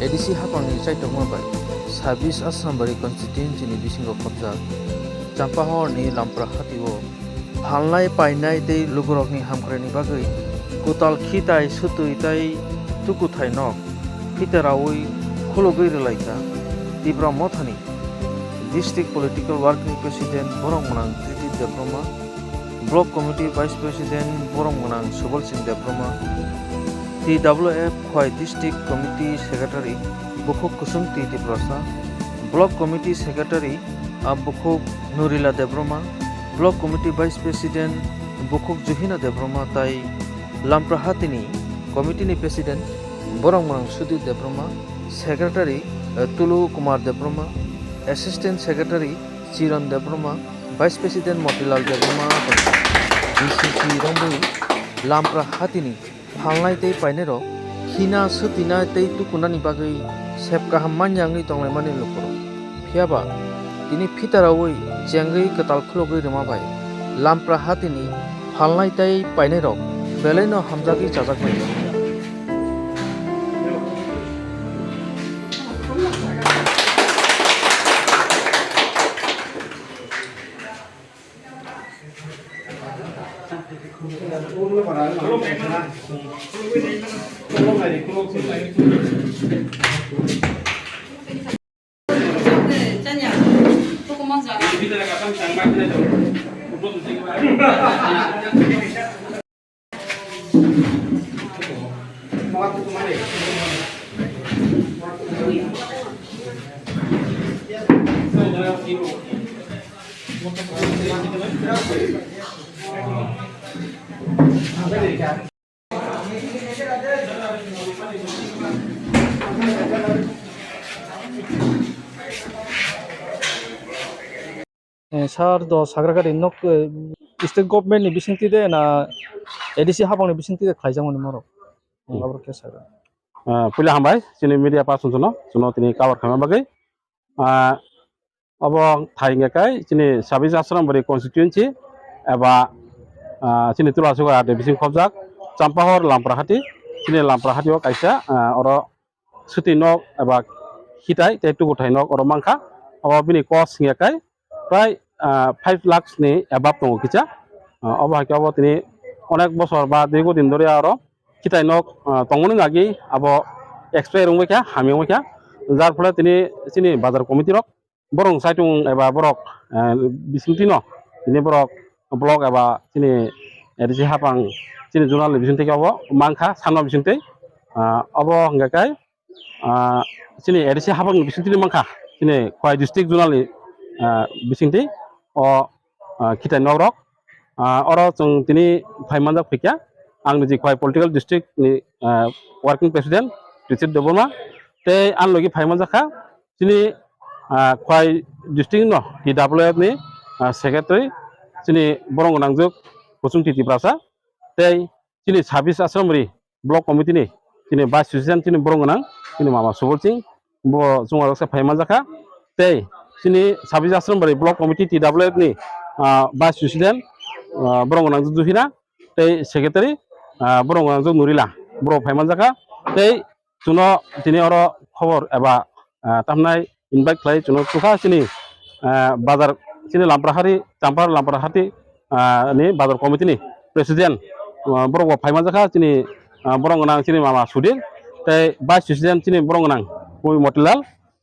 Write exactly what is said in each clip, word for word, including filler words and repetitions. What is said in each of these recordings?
A D C haphangni chaitokma bai sabis Asrambari constituency ni bisingo khopjak Champahor ni Lampra hati o phalnai painai tei lugurokni hamkraini bagwi kwtal khitai swtwi tei tukuthai nok phiteraui khulugwi rwlaikha Tipra Mothani District Political Working President borok mwnang Tritip Debbarma, Block Committee Vice President borok mwnang Subal Singh Debbarma, T W F Khwai District Committee Secretary bukhuk Kusung T Tiprasa, Block Committee Secretary a bukhuk Nurila Debbarma, Block Committee Vice President bukhuk Juhina Debbarma tai Lampra hatini committee ni President borok mwnang Sudhir Debbarma, Secretary eh, Tulu Kumar Debbarma, Assistant Secretary Chiron Debbarma, Vice President Motilal Debbarma, tei B C C romwi Lampra hatini phalnai tei painairok khina swtwinai tei tukunani bagwi sep kaham manya wngwi tonglaimani lukurok. Phiya ba tini phitaraui chengwi kwtal khulugwi rwma bai Lampra hatini phalnai tei painairok belaino hamjagwi chajaknai. Eh, sir, do sagra gari nok, eh, state government ni bisingtwi de na A D C haphang ni bisingtwi de khlaijak mani morok? Hmm. Abro khe sagra. Ah, puila hambai, chini media person no, chwngno tini cover khaima bagwi. Ah, obo thai hwnga kai chini sabis Asrambari constituency eba, ah, chini Tulasugora de bising khobjak Champahor Lamprahati, chini Lamprahati o kaisa, ah, oro swtwi nok eba khitai tei tukuthai nok oro mankha. Obo bini cost hwnga kai prai, ah, five lakhs ni above tongo kisa. Ah, obo hai khe obo tini onek bosor ba dirgo din dhori aro khitai nok, ah, tongmani agi abo expire wngwi kha, hamya wngwi kha. Jar phole tini chini bazar committee rok borok saitung eba borok, ah, bisingtwi no tini borok block eba chini A D C haphang chini zonal ni bisingtwi khe obo mankha, sanma bisingtwi. Ah, obo hwnga kai ah, chini A D C haphang ni bisingtwi mankha, chini Khwai district zonal ni, ah, bisingtwi o, ah, khitai nok rok. Ah, oro chwng tini phai manjak phaikha, ang niji Khwai political district ni, ah, working president Richard Debbarma, tei ang logi phai manjak kha chini, ah, Khwai district no T W F ni, ah, secretary chini borok nangjak Kusung T Tiprasa, tei chini sabis Asrambari block committee ni chini vice president chini borok gwnang chini mama Subal Singh, bo chwng oro se phai manjak kha. Tei chini sabis Asrambari block committee T W F ni, ah, vice president, ah, borok gwnang Juhina tei secretary, ah, borok gwnang Nurila, borok phai manjak kha. Tei chwngno tini oro khobor eba, ah, tamnai invite khlai chwngno chukha chini, ah, bazar chini Lamprahari, Champar Lamprahati, ah, ni bazar committee ni president, ah, borok bo phai manjak kha chini, ah, borok gwnang chini mama Sudir tei vice president chini borok gwnang Motilal.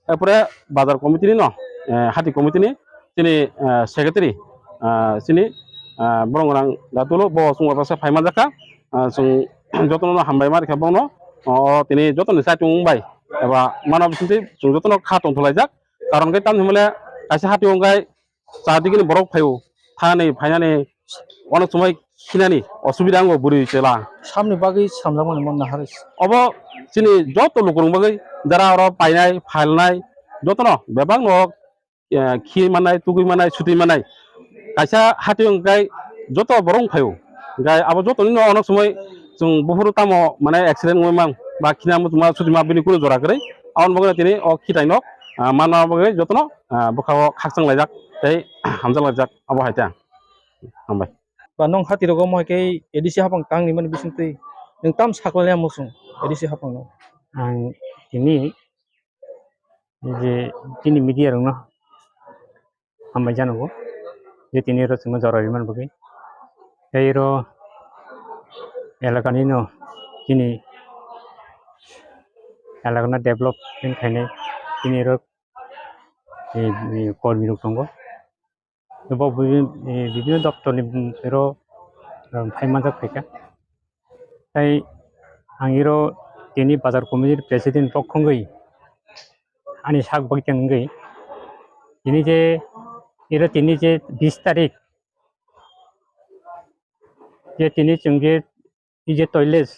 Erpore bazar committee ni no, eh, hati committee ni chini, eh, secretary, ah, chini, ah, borok gwnang Datulo bo chwng oro se phai manjak kha. Ah, chwng jotono no hambai ma rikha bono. O, o, tini jotoni saitung bai eba mano bisingtwi chwng jotono kha tongthok laijak. Karon khe tamni hwnle kaisa hati wngkhe char digini borok phaio, thani phainani onek somoi khinani osubida wngo bwrwi chwla. Samni bagwi samjakmani mon naharwi. Obo chini joto lukurokni bagwi jara oro painai, phalnai, jotono bebak no, eh, khi manai, tugui manai, sutui manai. Kaisa hati wngkhe joto borok phaio. Hwnkhe abo jotoni no onek somoi chwng buphuru tamo mane accident wngwi mang ba khina muchungma sutuma bini kunu jora kwrwi. Aboni bagwi tini o khitai nok, ah, manma bagwi jotono, ah, bwkha o khakchang laijak tei hamjak laijak abo hai ta. Hambai. Ba nong hati rogo mo hai khe A D C haphang tang ni mani bising twi nwng tam sakla ya muchung A D C haphang no? Ang tini je chini media rokno hambai janogo, je tini oro chwngno jora rimani bagwi. Tei oro elakani no chini elakano development khainai tini oro, eh, eh, kormi rok tongo. Bo bibin-, eh, bibinno doptorni, mm, oro, um, phai manjak phaikha. Tai ang iro tini bazar committee president pokhongwi ani sak bagwi tongwi tini je, iro tini je bis tarik je tini chwng je, je toilet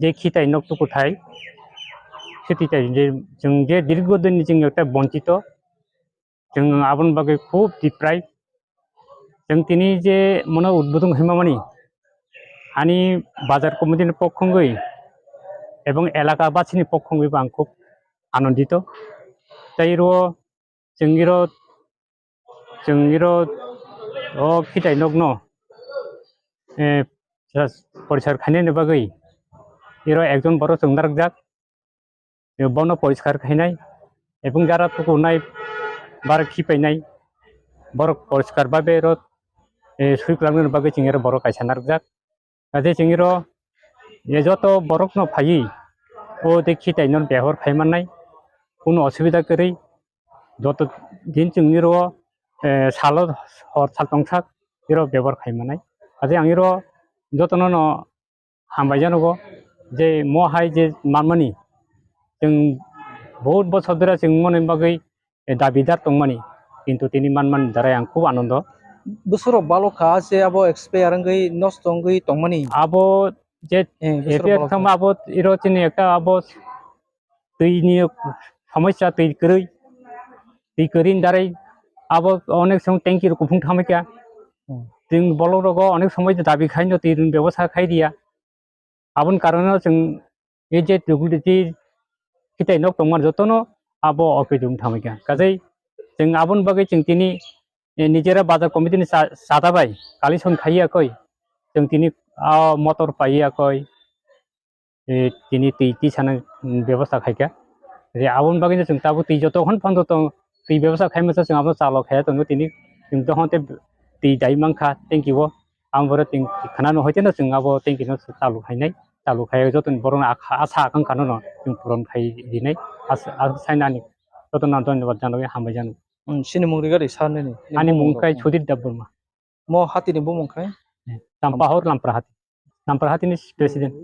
je khitai nok tukuthai, khitai je chwng je dirgo dinni chwng ekta bonchito, chwng aboni bagwi khub deprive. Chwng tini je mono udbodon khaima mani, ani bazar committee ni pokhongwi ebong elaka basini pokhongwi bo ang khub anondito. Tai ro chwng iro, chwng iro o khitai nokno, eh, just poriskar khainani bagwi iro ekjon borok chwng narwkjak. Bono poriskar khainai, ebong jara tukunai, bar khipainai, borok poriskar babe ro, eh, sui kwlangmani bagwi chwng iro borok kaisa narwkjak. Kaje chwng iro, eh, joto borokno phaiwi o tei khitai no behor khai mannai, kunu osubida kwrwi, joto din chwng iro, eh, salo hor sal tongsak iro bebor khai mannai. Kaje ang iro jotono no hambai janogo je mo hai je manmani chwng bahut bosor dora chwng moni bagwi dabidar tongmani, kintu tini manmani darai ang khub anondo. Bwswrok balok kha se abo expire wngwi nosto wngwi tongmani. Abo je Eh, bwswrok expire balok thangma kha. Abo iro chini ekta abo twi ni somosya, twi kwrwi, twi kwrwi ni darai abo onek song tanki rok kuphung thamwi kha. Hmm. Chwng bolok rogo onek somoi dabi khai no twi rwng bebosta khai riya. Aboni karon no chwng e je twi khitai nok tongmani jotono abo office room thamwi kha. Kajai chwng aboni bagwi chwng tini, eh, nijera bazar committee ni cha-, chata bai collection khaiya koi chwng tini, ah, motor paiya koi. Eh, tini twi tisana bebosta khaikha. Je aboni bagwino chwng tabuk twi joto hwn phano tong, twi bebosta khaimasa chwng abono chalo khaiya tongo tini. Chwng dohon tei twi dai mankha tanki o. Ang boro twi khwnano hoiteno chwng abo tanki no chalu khainai. Chalu khai jotoni borokno akha, asa akang kano no chwng puron khai rinai. As, as sainani jotono ang dhonyobad janagwi hambai jano. Hmm, chini mung rigari sa nini? Ani mung kai Sudhir Debbarma. Mo hati ni bumung khai? Tampahor Lampra hati. Lampra hati ni president.